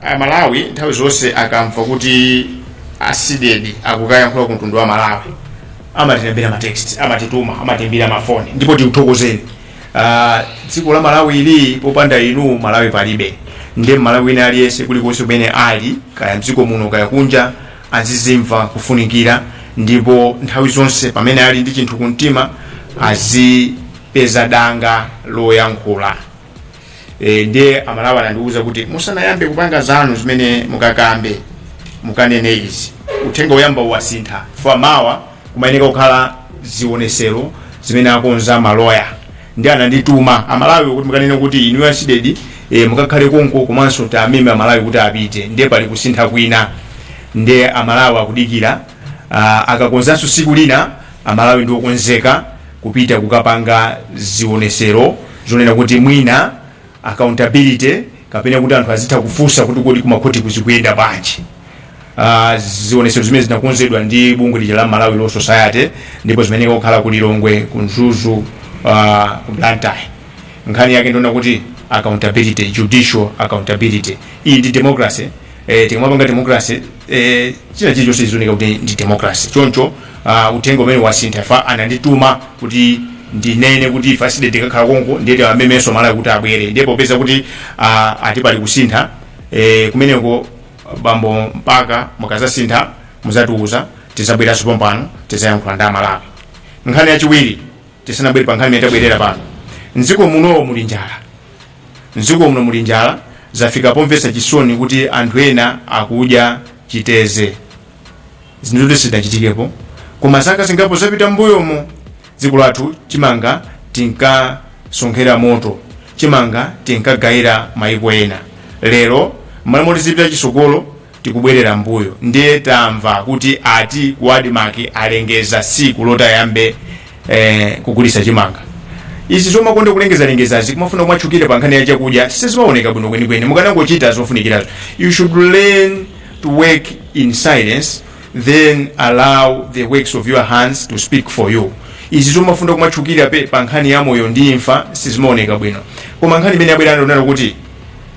Amalawi nthawi zonse akamva kuti a CDEDI akukayankhula ku mtundu wa Malawi, amatilembera ma text, amatituma, amatimbira mafoni, ndipo tikuthokozeni. Dziko la Malawi ili, popanda inu Malawi palibe. Ndiye Malawi wina aliyense, kulikonse kumene ali, kaya mdziko muno kaya kunja, azizimva kufunikira, ndipo nthawi zonse pamene ali ndi chinthu kumtima azipeza danga loyankhula. Ndiye Amalawi anandiwuza kuti musanayambe kupanga zanu zimene mukakambe, mukanene izi. Uthenga woyamba uwasintha chifukwa mawa kumayeneka kukhala zionesero zimene akonza maloya, ndi anandituma Amalawi kuti mukanene kuti inu a CDEDI mukakhale konko, komanso tameme Amalawi kuti apite. Ndiye pali kusintha kwina, ndiye Amalawi akudikira. Akakonzanso siku lina, Amalawi ndi okonzeka kupita kukapanga zionesero zonena kuti mwina accountability, kapena kuti anthu azitha kufunsa kuti kodi kumakhoti kuzikuyenda bwanji. Zionesero zimene zinakonzedwa ndi bungwe lija la Malawi Law Society, ndipo zimene kukhala ku Lilongwe, ku Mzuzu, ku Blantyre. Nkhani yake ndiona kuti accountability, judicial accountability. Iyi ndi democracy. Tikamapanga democracy, china chilichonse chizioneka kuti ndi democracy. Choncho uthenga umene wasintha fa anandituma kuti ndinene kuti ife a CDEDI tikakhala konko, ndiye tiwamemenso Malawi kuti abwere. Ndiye popeza kuti ati pali kusintha kumeneko, bambo, mpaka mukazasintha muzatiuza, tizabweranso pompano, tizayankhula ndi Amalawi. Nkhani yachiwiri, tisanabwere pa nkhani imene tabwerera pano, mdziko muno muli njala. Mdziko muno muli njala, zafika pomvetsa chisoni kuti anthu ena akudya chiteze. Zinthu zoti sizidachitikepo, koma zaka zingapo zapita m'mbuyomo, dziko lathu chimanga tinkasonkhera moto, chimanga tinkagayira maiko ena. Lero mmalo moti zipita chisogolo, tikubwerera mbuyo. Ndiye tamva kuti ati ku ADMARC alengeza siku lotayambe kugulisa chimanga. Izi zomakonda kulengezalengeza, kumafuna kumatchukira pa nkhani ya chakudya, sizimaoneka bwino kwenikweni. Mukanangochita zofunikirazo. You should learn to work in silence, then allow the works of your hands to speak for you. Izi zomafuna kumatchukira pe pa nkhani ya moyo ndi imfa sizimaoneka bwino. Koma nkhani imene yabwera ndonena kuti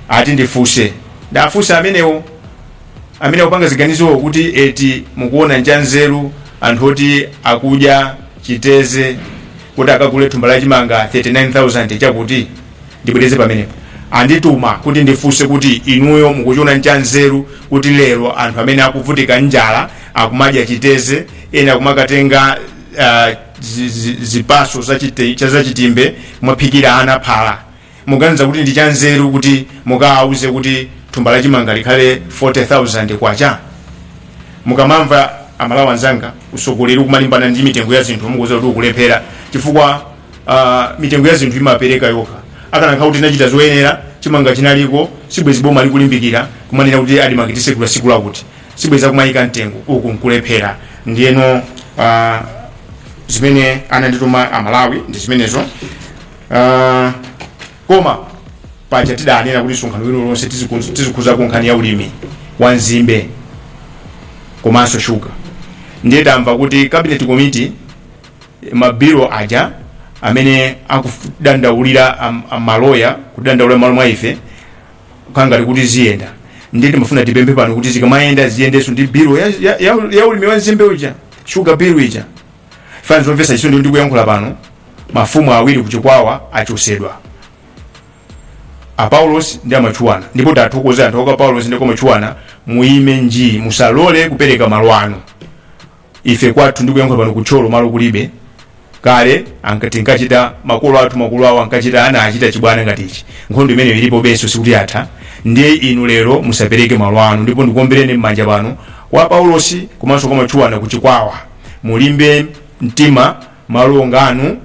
ati ndifunse, ndafunse amenewo amene akupanga ziganizo kuti eti mukuona nchanzeru anthu oti akudya chiteze kuti akagule thumba la chimanga 39,000 chakuti? Ndibwereze pamenepo, andituma kuti ndifunse kuti inuyo mukuchiona nchanzeru kuti lero anthu amene akuvutika njala akumadya chiteze, ena akumakatenga zipaso zachitimbe mwaphikira ana phala, muganiza kuti ndi chanzeru kuti mukawauze kuti thumba la chimanga likhale 40,000 kwacha? Mukamamva, Amalawi anzanga, usogoleri kumalimbana ndi mitengo ya zinthu, mukuza kuti ukulephera, chifukwa mitengo ya zinthu imapereka yokha. Akanakhala kuti tinachita zoyenera, chimanga chinaliko, sibwezi boma likulimbikira kumanena kuti ADMARC tisekula siku lakuti, sibwezi kumayika mtengo. Uku nkulephera. Ndiyeno zimene anandituma Amalawi ndi zimenezo. Koma paja tidanena kuti msonkhano wino lonse tizikhuza nkhani ya ulimi wa nzimbe komanso shuga. Ndiye tamva kuti cabinet committee, mabilo aja amene akudandaulira amaloya, kudandaulira malo mwa ife, kangati kuti ziyenda. Ndiye timafuna tipemphe pano kuti zikamayenda, ziyendenso ndi bill ya ulimi wa nzimbe uja, sugar bill ija. Fani zomvetsa chisoni, ndikuyankhula pano mafumu awiri kuchikwawa achosedwa, a Paulos ndi Amachuana. Ndipo tathokoza anthu aka Paulos ndi Amachuana, muime njii, musalole kupereka malo anu. Ife kwathu, ndikuyankhula pano kutcholo, malo kulibe. Kale tinkachita, makolo athu, makolo awo ankachita, ana achita chibwana ngati ichi. Nkhondo imeneyo ilipo benso, sikuti atha. Ndiye inu lero musapereke malo anu, ndipo ndikuombereni m'manja pano kwa Paulosi komanso kwa Machuana kuchikwawa, mulimbe mtima, malo nganu,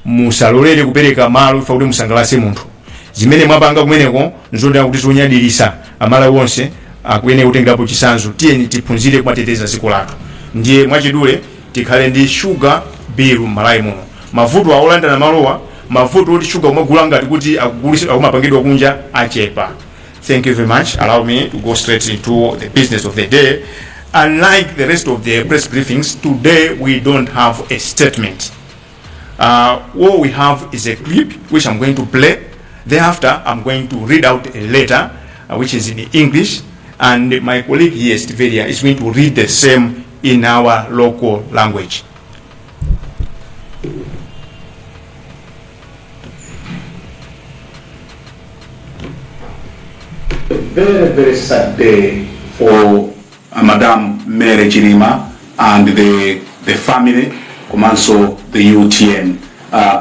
musalolere kupereka malo ifa kuti musangalase munthu. Zimene mwapanga kumeneko nzonena kuti zonyadirisa, Amalawi onse akuyenera kutengerapo chisanzo. Tiyeni tiphunzire kumateteza dziko lathu. Ndiye mwachidule, tikhale ndi sugar bill m'Malawi muno. Mavuto aolandana malowa, mavuto oti sugar umagula ngati kuti akumapangidwa kunja, achepa. Thank you very much. Allow me to go straight into the business of the day. Unlike the rest of the press briefings, today we don't have a statement. What we have is a clip which I'm going to play. Thereafter, I'm going to read out a letter which is in English, and my colleague here, Stiveria, is going to read the same in our local language. A very, very sad day for Madam Mary Chilima and the family, komanso the UTM,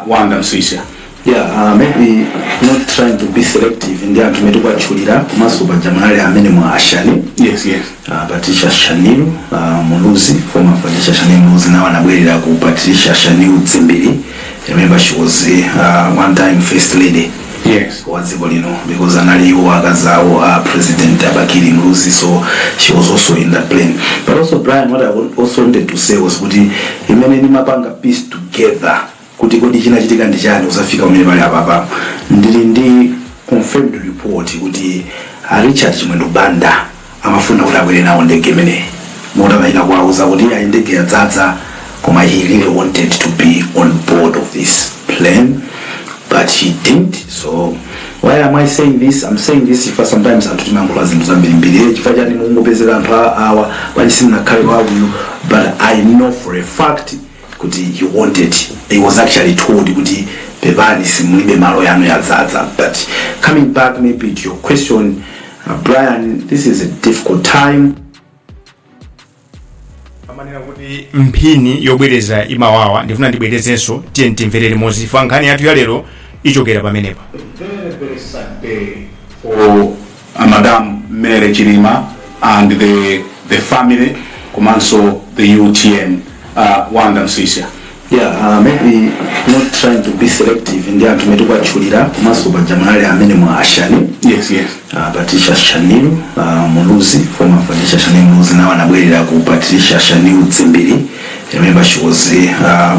Wanda Msisha. Yeah, maybe not trying to be selective ndi anthu amene tikuwatchulira, komanso paja munali amene mwa Ashani, Yes. Patricia Shanil Muluzi, former Patricia Shanil Muluzi, nawo anabwerera ku Patricia Shanil Dzimbiri. Remember, she was one time first lady wa dziko lino, because anali iwo akazawo a President Abakili Muluzi, so she was also in that plane. But also, Brian, what I also wanted to say was kuti imene ndimapanga piece together kuti kodi chinachitika ndi chani uzafika umene pali apapa, ndili ndi confirmed report kuti a Richard Chimwendo Banda amafuna kuti abwere nawo ndege imeneyi, motamachita kuwauza kuti ayi, ndege yadzadza, koma he really wanted to be on board of this plane, but he didn't. So why am I saying this? I'm saying this chifukwa sometimes anthu timayankhula zinthu zambirimbiri. Chifukwa chani mungopezera anthu awa bwanji simunakhale wakuyu? But I know for a fact kuti he wanted, he was actually told kuti pepani, simulibe, malo yanu yadzadza. But coming back maybe to your question, Brian, this is a difficult time. Amanena kuti mphini yobwereza imawawa. Ndifuna ndibwerezenso, tiye timvere limodzi chifukwa nkhani yathu ya lero ichokera pamenepa. Very, very sad day for Madam Mary Chilima and the family, komanso the UTM, Wanda Msisha. Yeah, maybe not trying to be selective ndi anthu amene tikuwatchulira, komanso paja munali amene mwa Ashani, Yes. Patricia Shanil Muluzi, former Patricia Shanil Muluzi, nawo anabwerera ku Patricia Shanil Dzimbiri. Remember, she was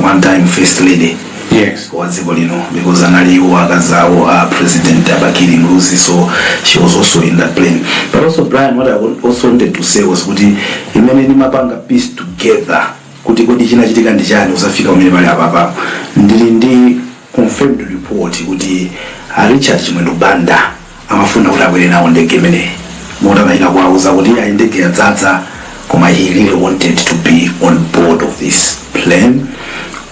one time first lady wa dziko lino, because anali iwo akazawo a President Abakili Muluzi, so she was also in that plane. But also, Brian, what I also wanted to say was kuti imene ndimapanga piece together kuti kodi chinachitika ndi chani uzafika umene pali apapa, ndili ndi confirmed report kuti a Richard Chimwendo Banda amafuna kuti abwere nawo ndege imeneyi, motamachita kuwauza kuti ayi, ndege yadzadza, koma he really wanted to be on board of this plane,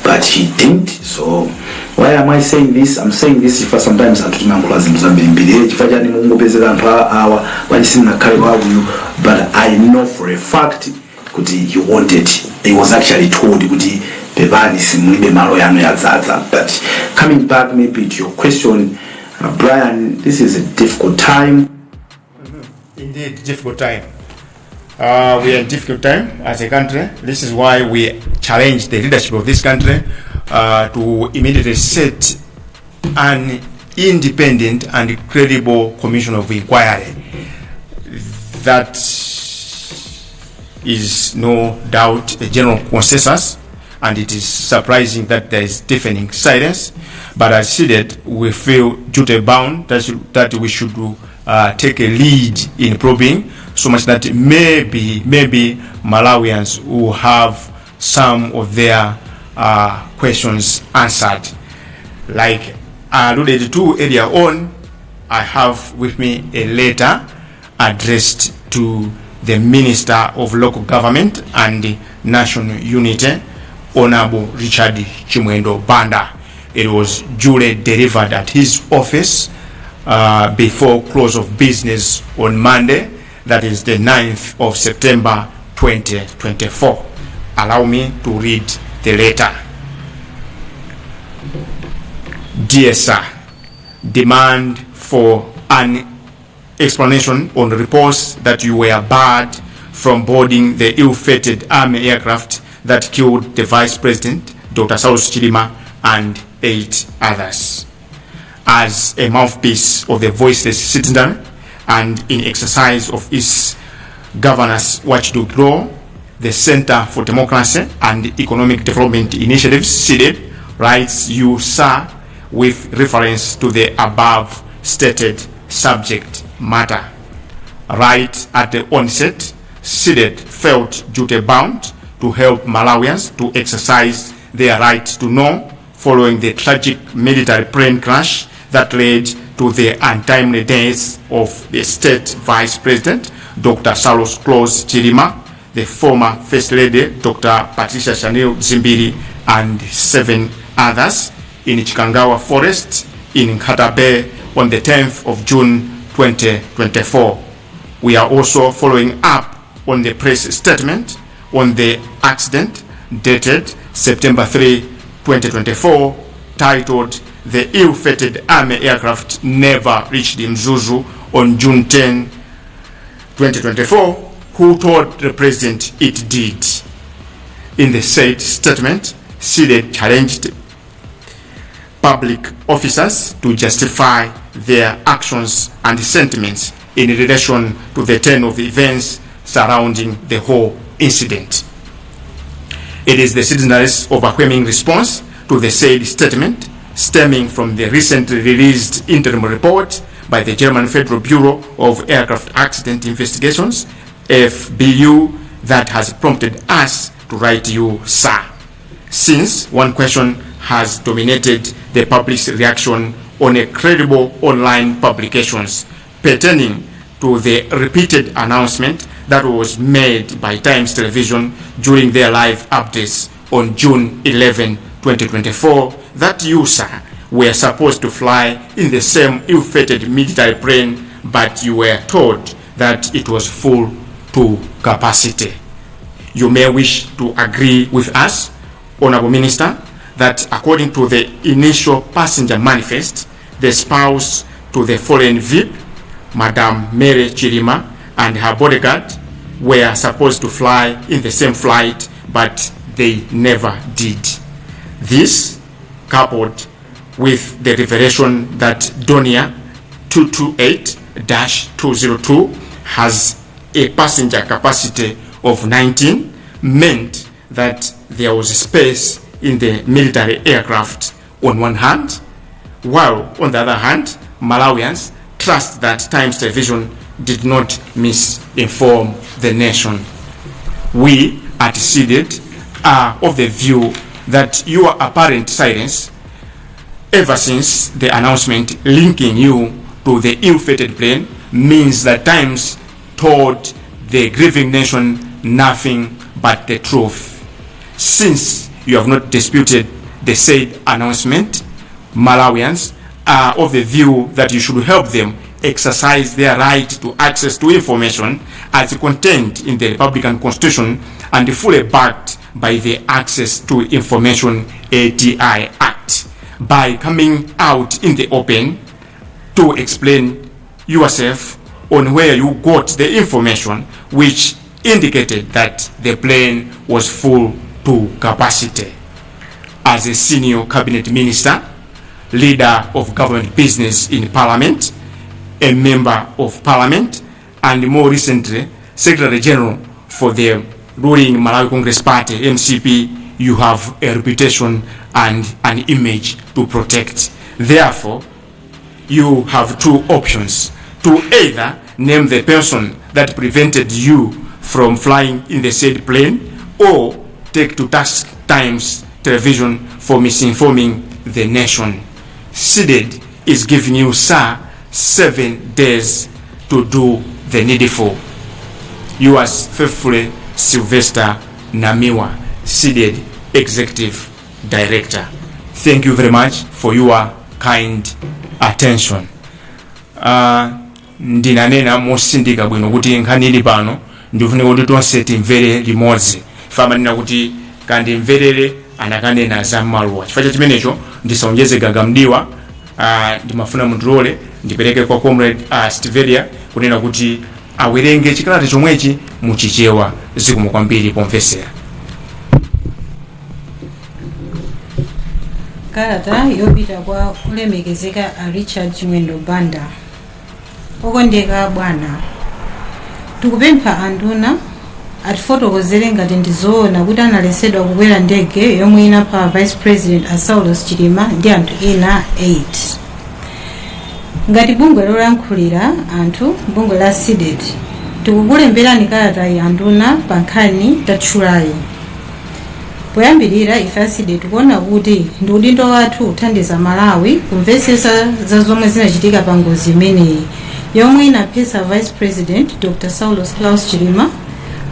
but he didn't. So why am I saying this? I'm saying this chifukwa sometimes anthu timayankhula zinthu zambirimbiri. Chifukwa chani mungopezera anthu awa bwanji simunakhale wakuyu? But I know for a fact kuti he wanted, he was actually told kuti pepani, simulibe, malo yanu yadzadza. But coming back maybe to your question, Brian, this is a difficult time. Indeed, difficult time. We are in difficult time as a country. This is why we challenge the leadership of this country to immediately set an independent and credible commission of inquiry. That is no doubt a general consensus, and it is surprising that there is deafening silence. But as said, we feel duty bound that we should take a lead in probing, so much that maybe Malawians will have some of their questions answered. Like I alluded to earlier on, I have with me a letter addressed to the Minister of Local Government and National Unity, Honorable Richard Chimwendo Banda. It was duly delivered at his office before close of business on Monday, that is the 9th of September 2024. Allow me to read the letter. Dear Sir, demand for an explanation on reports that you were barred from boarding the ill-fated army aircraft that killed the Vice President, Dr. Saulos Chilima, and 8 others. As a mouthpiece of the voiceless citizen and in exercise of its governance watchdog role, the Center for Democracy and Economic Development Initiatives, CDEDI, writes you, sir, with reference to the above stated subject matter. Right at the onset, CDEDI felt duty bound to help Malawians to exercise their right to know following the tragic military plane crash that led to the untimely death of the State Vice President, Dr. Saulos Klaus Chilima, the former First Lady, Dr. Patricia Shanil Dzimbiri, and 7 others in Chikangawa Forest in Nkhata Bay on the 10th of June 2024. We are also following up on the press statement on the accident dated September 3, 2024, titled "The Ill-Fated Army Aircraft Never Reached Mzuzu on June 10, 2024, who told the President it did." In the said statement, CDEDI challenged public officers to justify their actions and sentiments in relation to the turn of events surrounding the whole incident. It is the citizenry's overwhelming response to the said statement, stemming from the recently released interim report by the German Federal Bureau of Aircraft Accident Investigations, FBU, that has prompted us to write you, sir. Since one question has dominated the public's reaction on a credible online publications pertaining to the repeated announcement that was made by Times Television during their live updates on June 11, 2024, that you, sir, were supposed to fly in the same ill-fated military plane, but you were told that it was full to capacity. You may wish to agree with us, Honorable Minister, that according to the initial passenger manifest, the spouse to the fallen VIP, Madam Mary Chilima, and her bodyguard were supposed to fly in the same flight, but they never did. This, coupled with the revelation that Dornier 228-202 has a passenger capacity of 19, meant that there was space in the military aircraft on one hand, while on the other hand, Malawians trust that Times Television did not misinform the nation. We at CDEDI are of the view that your apparent silence ever since the announcement linking you to the ill-fated plane means that Times told the grieving nation nothing but the truth. Since you have not disputed the said announcement, Malawians are of the view that you should help them exercise their right to access to information as contained in the Republican Constitution and fully backed by the Access to Information ATI Act, by coming out in the open to explain yourself on where you got the information which indicated that the plane was full to capacity. As a senior cabinet minister, leader of government business in parliament, a member of parliament, and more recently, Secretary General for the ruling Malawi Congress Party, MCP, you have a reputation and an image to protect. Therefore, you have two options: to either name the person that prevented you from flying in the said plane, or take to task Times Television for misinforming the nation. CDEDI is giving you, sir, 7 days to do the needful. Yours faithfully, Sylvester Namiwa, CDEDI Executive Director. Thank you very much for your kind attention. Ndinanena mosindika bwino kuti nkhani ili pano ndikufunika kuti tonse timvere limodzi. Famanena kuti kandimverere anakanena za maluwa. Chifukwa cha chimenecho ndisaonjeze gagamdiwa. Ndimafuna mundilole ndipereke kwa Comrade Stivelia kunena kuti awerenge chikalata chomwechi muchichewa. Zikomo kwambiri pomvesera. Kalata yopita kwa olemekezeka a Richard Chimwendo Banda. Okondeka bwana, tikupempha anduna atifotokozere ngati ndizoona kuti analesedwa kukwera ndege yomwe inapha Vice President a Saulos Chilima ndi anthu ena 8. Ngati bungwe lolankhulira anthu, bungwe la CDEDI, tikukulemberani kalatayi anduna pa nkhani tatchulayi. Poyambirira, ife a CDEDI tikuona kuti ndi udindo wathu kuthandiza Malawi kumvetsetsa za zomwe zinachitika pa ngozi imeneyi yomwe inaphetsa Vice President Dr Saulos Klaus Chilima,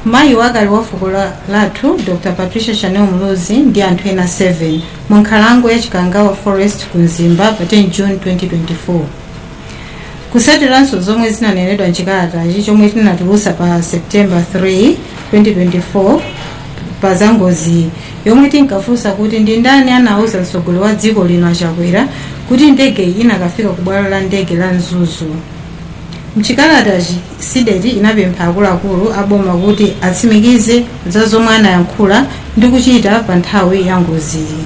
mayi wakale wa fuko lathu Dr Patricia Shanil Muluzi ndi anthu ena 7 mu nkhalango ya Chikangawa Forest ku Mzimba pa 10 June 2024. Kusatiranso zomwe zinanenedwa mchikalatachi chomwe tinatulutsa pa September 3, 2024 pa za ngozi yomwe tinkafunsa kuti ndi ndani anauza mtsogoleri wa dziko lino aChakwera kuti ndege iyi inakafika ku bwalo la ndege la Mzuzu. Mchikalatachi, CDEDI inapempha akuluakulu aboma kuti atsimikize za zomwe anayankhula ndi kuchita pa nthawi ya ngoziyi.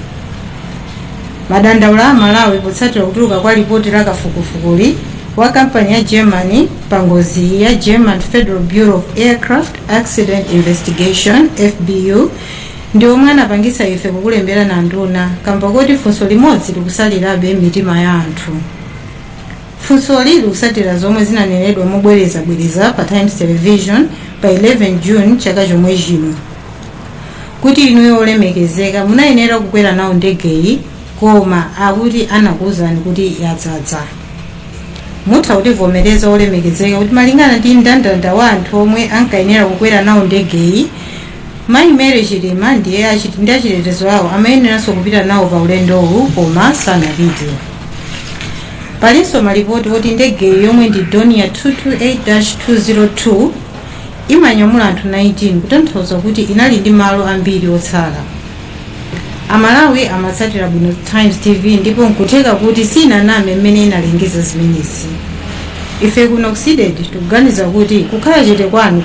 Madandaulo a Malawi potsatira kutuluka kwa lipoti la kafukufukuli wa kampani ya Germany pa ngozi ya German Federal Bureau of Aircraft Accident Investigation, FBU, ndi omwe anapangisa ife kukulembera a nduna kamba koti funso limodzi likusalirabe mitima ya anthu. Funsoli likusatira zomwe zinanenedwa mobwerezabwereza pa Times Television pa 11 June chaka chomwe chino kuti inuyo olemekezeka munayenera kukwera nawo ndegeyi, koma akuti anakuwuzani kuti yadzadza. Mutha kutivomereza olemekezeka kuti malingana ndi mndandanda wa anthu omwe ankayenera kukwera nawo ndegeyi, Mayi Mary Chilima ndiye ndi achitetezo awo amayeneranso kupita nawo pa ulendowu, koma sanapite. Palinso malipoti oti ndegeyi yomwe ndi Dornier 228-202 imanyamula anthu 19, kutanthauza kuti inali ndi malo ambiri otsala. Amalawi amatsatira bwino Times TV ndipo nkutheka kuti sinaname mmene inalengeza zimenezi. Ife kuno ku CDEDI tikuganiza kuti kukhala chete kwanu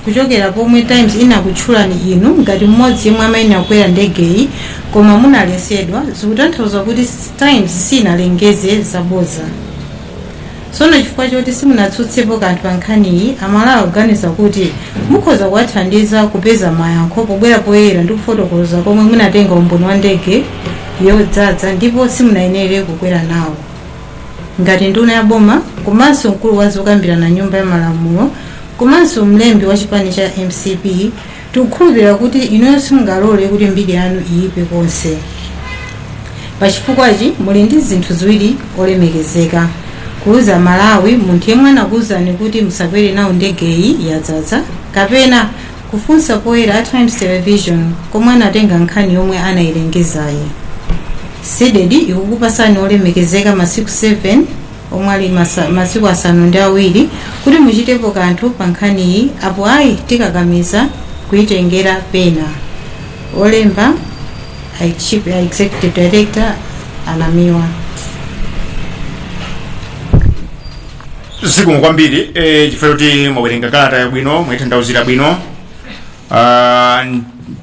kuchokera pomwe Times inakutchulani inu ngati mmodzi yemwe amayenera kukwera ndegeyi koma munalesedwa, zikutanthauza kuti Times sinalengeze zaboza. Tsono chifukwa choti simunatsutsepo kanthu pa nkhaniyi, Amalawi akuganiza kuti mukhoza kuwathandiza kupeza mayankho pobwera poyera ndi kufotokoza komwe munatenga umboni wa ndege yodzaza ndipo simunayenere kukwera nawo. Ngati nduna ya boma komanso mkulu wa zokambirana Nyumba ya Malamulo komanso mlembi wa chipani cha MCP, tikukhulupirira kuti inuyo simungalole kuti mbiri yanu iyipe konse. Pachifukwachi muli ndi zinthu ziwiri olemekezeka: kuuza Malawi munthu yemwe anakuwuzani kuti musakwere nawo ndegeyi, yadzadza, kapena kufunsa poyera a Times Television komwe anatenga nkhani yomwe anayilengezayi. CDEDI ikukupasani olemekezeka masiku 7 omwe ali masiku 7 kuti muchitepo kanthu pa nkhaniyi, apo ayi tikakamiza kuyitengera pena. Olemba, a Chief Executive Director Anamiwa. Zikomo kwambiri chifukwa choti mwawerenga kalata yabwino, mwayitanthauzira bwino.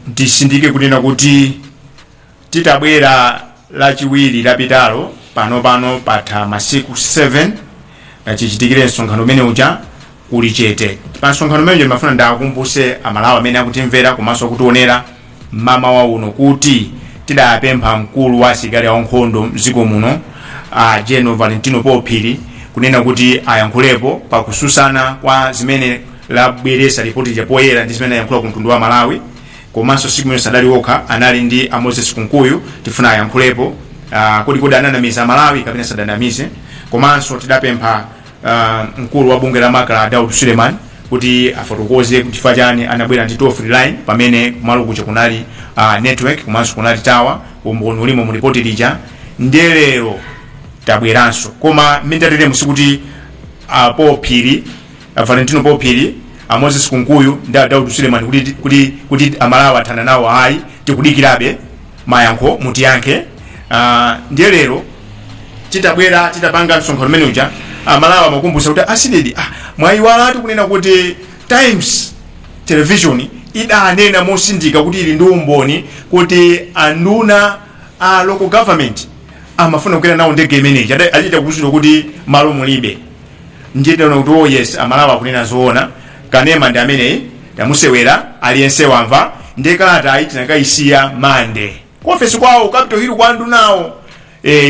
Ndisindike kunena kuti titabwera Lachiwiri lapitalo, pano pano patha masiku 7 chichitikire msonkhano umene uja, kuli chete. Pa msonkhano umene uja ndimafuna ndakumbuse Amalawi amene akutimvera komanso akutionera mmawa uno kuti tidapempha mkulu wa asilikali ankhondo mdziko muno, General Valentino Paul Phiri, kunena kuti ayankhulepo pakususana kwa zimene labweresa ripoti ja poyera ndi zimene ayankhula ku mtundu wa Malawi. Komanso siku imene sadali okha, anali ndi a Moses Kunkuyu, tifuna ayankhulepo kodi ananamiza Malawi kapena sadanamize. Komanso tidapempha mkulu wa bungwe la MACRA, Daud Suleiman, kuti afotokoze chifukwa chani anabwera ndi toll free line pamene kumalo kuja kunali network komanso kunali tower. Umboni ulimo mu ripoti lija. Ndiye lero tabweranso, koma mmene tateremu sikuti Paul Phiri, Valentino Paul Phiri, a Moses Kunkuyu ndi a Daud Suleiman kuti Amalawi athana nawo, ayi. Tikudikirabe mayankho, mutiyankhe. Ndiye lero titabwera, titapanga msonkhano umene uja, Amalawi amakumbutsa kuti a CDEDI, mwayiwalatu kunena kuti Times Television idanena mosindika kuti ili ndi umboni kuti anduna a local government amafuna kukwera nawo ndege imeneyi, achita kuwuzidwa kuti malo mulibe. Ndiye tinaona kuti, oh yes, Amalawi akunena zoona. Kanema ndi ameneyi, tamusewera, aliyense wamva. Ndiye kalata ayi tinakayisiya Mande ku ofesi kwawo, Capitol Hill, kwa andunawo.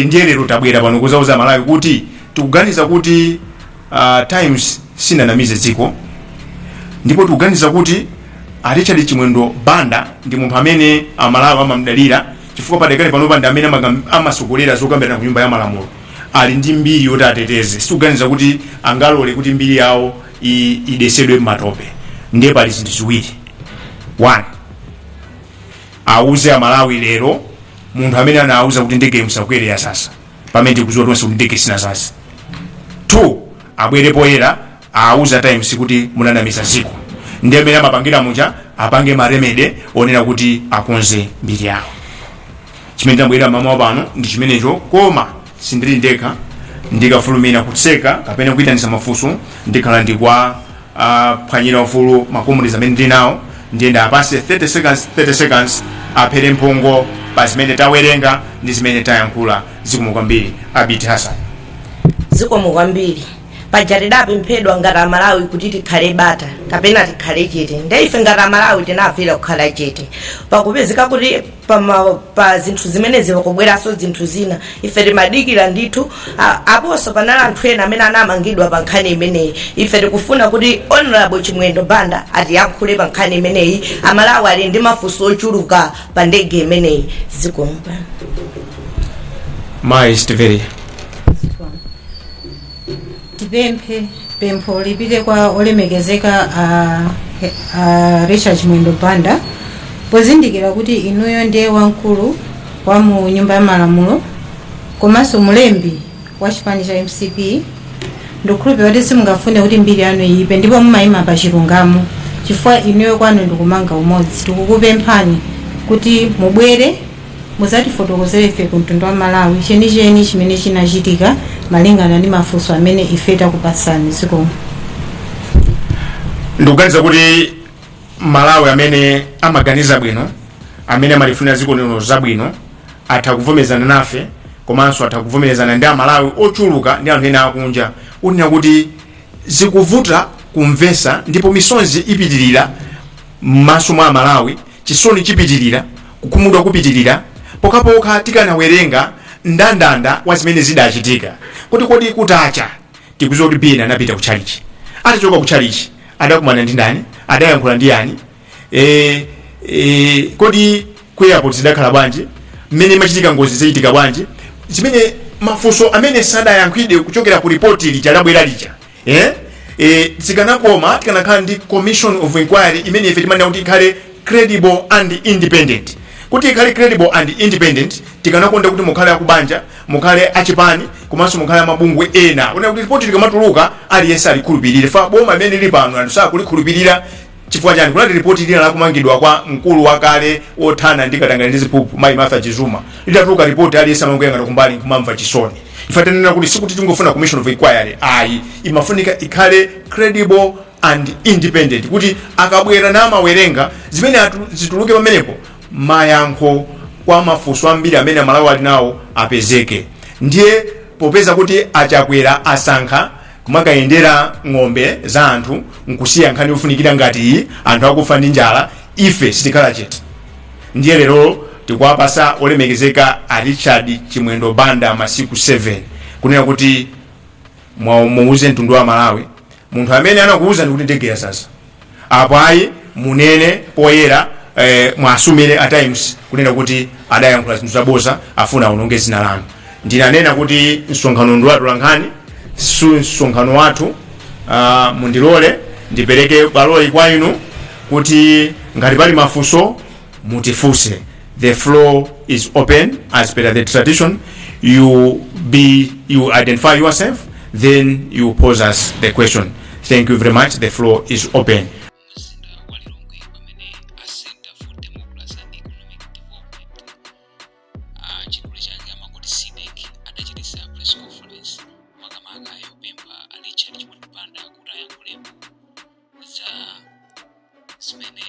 Ndiye lero tabwera pano kuzauza Malawi kuti tikuganiza kuti Times sinanamize dziko, ndipo tikuganiza kuti A Richard Chimwendo Banda ndi munthu amene Amalawi amamdalira, chifukwa padakali panopa ndi amene amasogolera zokambirana ku Nyumba ya Malamulo. Ali ndi mbiri yoti ateteze. Sikuganiza kuti angalole kuti mbiri yawo idesedwe m'matope. Ndiye pali zinthu ziwiri. One, auze Amalawi lero munthu amene anawauza kuti ndege musakwere, yasasa, pamene tikudziwa tonse kuti ndege sinasasa. Two, abwere poyera, auza Times kuti munanamiza ziko. Ndi amene amapangira muja, apange ma remedy onena kuti akonze mbiri yawo. Chimene ndabwera mamawa pano ndi chimenecho, koma sindili ndekha. Ndikafulumira kutseka kapena kuyitanisa mafunso, ndikhala ndikwa phwanyira ufulu ma comrades amene ndili nawo. Ndiye ndapase 30 seconds, 30 seconds, aphere mphongo pa zimene tawerenga ndi zimene tayankhula. Zikomo kwambiri. Abiti Hassan. Zikomo kwambiri. Paja tidapemphedwa ngati Amalawi kuti tikhale bata kapena tikhale chete. Nde ife ngati Amalawi tinafera kukhala chete. Pakupezeka kuti pa zinthu zimenezi pakubweranso zinthu zina, ife timadikira ndithu. Aponso panali anthu ena amene anamangidwa pa nkhani imeneyi. Ife tikufuna kuti Honorable Chimwendo Banda atiyankhule pa nkhani imeneyi. Amalawi ali ndi mafunso ochuluka pa ndege imeneyi. Zikomo. Mayi Steveri. Tipemphe, pempho lipite kwa olemekezeka a Richard Chimwendo Banda. Pozindikira kuti inuyo ndiye wamkulu wa mu Nyumba ya Malamulo komanso mulembi wa chipani cha MCP, ndikukhulupirira kuti simungafune kuti mbiri yanu iyipe, ndipo mumayima pa chilungamo, chifukwa inuyo kwanu ndikumanga umodzi. Tikukupemphani kuti mubwere muzatifotokozere ife ku mtundu wa Malawi chenicheni chimene chinachitika malingana ndi mafunso amene ife takupasani. Zikomo. Ndikuganiza kuti Malawi amene amaganiza bwino, amene amalifunira dziko lino zabwino, atha kuvomerezana nafe, komanso atha kuvomerezana ndi Amalawi ochuluka ndi anthu ena akunja, unena kuti zikuvuta kumvesa, ndipo misonzi ipitirira m'maso mwa Amalawi, chisoni chipitirira, kukhumudwa kupitirira, pokhapokha tikanawerenga ndandanda wa zimene zidachitika. Kuti kodi kutacha, tikudziwa kuti Bina anapita ku chalichi. Atachoka ku chalichi adakumana ndi ndani? Adayankhula ndi yani? Kodi ku airport zidakhala bwanji? Mmene imachitika ngozi zichitika bwanji? Zimene mafunso amene sadayankhidwe kuchokera ku ripoti lija labwera lija, eh? Zikanakoma tikanakhala ndi commission of inquiry imene ife timanena kuti ikhale credible and independent. Kuti ikhale credible and independent, tikanakonda kuti mukhale akubanja, mukhale achipani, komanso mukhale amabungwe ena, una kuti ripoti likamatuluka aliyense alikhulupirire. Fa boma imene lili pano anthu sakulikhulupirira. Chifukwa chani? Kunati ripoti lina lakumangidwa kwa mkulu wakale wothana ndi katangale ndi ziphuphu, mayi Martha Chizuma, litatuluka ripoti aliyense amangoyang'ana kumbali nkumamva chisoni. Ife tanena kuti sikuti tingofuna commission of inquiry, ayi, imafunika ikhale credible and independent, kuti akabwera namawerenga zimene zituluke pamenepo, mayankho kwa mafunso ambiri amene Amalawi ali nawo apezeke. Ndiye popeza kuti Achakwera asankha kumakayendera ng'ombe za anthu nkusiya nkhani yofunikira ngati iyi, anthu akufa ndi njala, ife sitikhala chete. Ndiye lero tikuwapasa olemekezeka a Richard Chimwendo Banda masiku 7 kunena kuti muuze mtundu wa Malawi munthu amene anakuwuza ndikuti ndege yasasa. Apo ayi, munene poyera, mwasumire a Times kunena kuti adayankhula zinthu zaboza, afuna aononge zina lanu. Ndinanena kuti msonkhano ndi wathu lankhani, si msonkhano wathu. Mundilole ndipereke baloli kwa inu kuti ngati pali mafunso mutifunse. The floor is open. As per the tradition, you identify yourself, then you pose us the question. Thank you very much. The floor is open. Mzinda wa Lilongwe, pamene a Center for Democracy and Economic Development, chidule chake amangoti CDEDI, adachititsa press conference makamaka yopempha a Richard Chimwendo Banda kuti ayankhulepo za zimene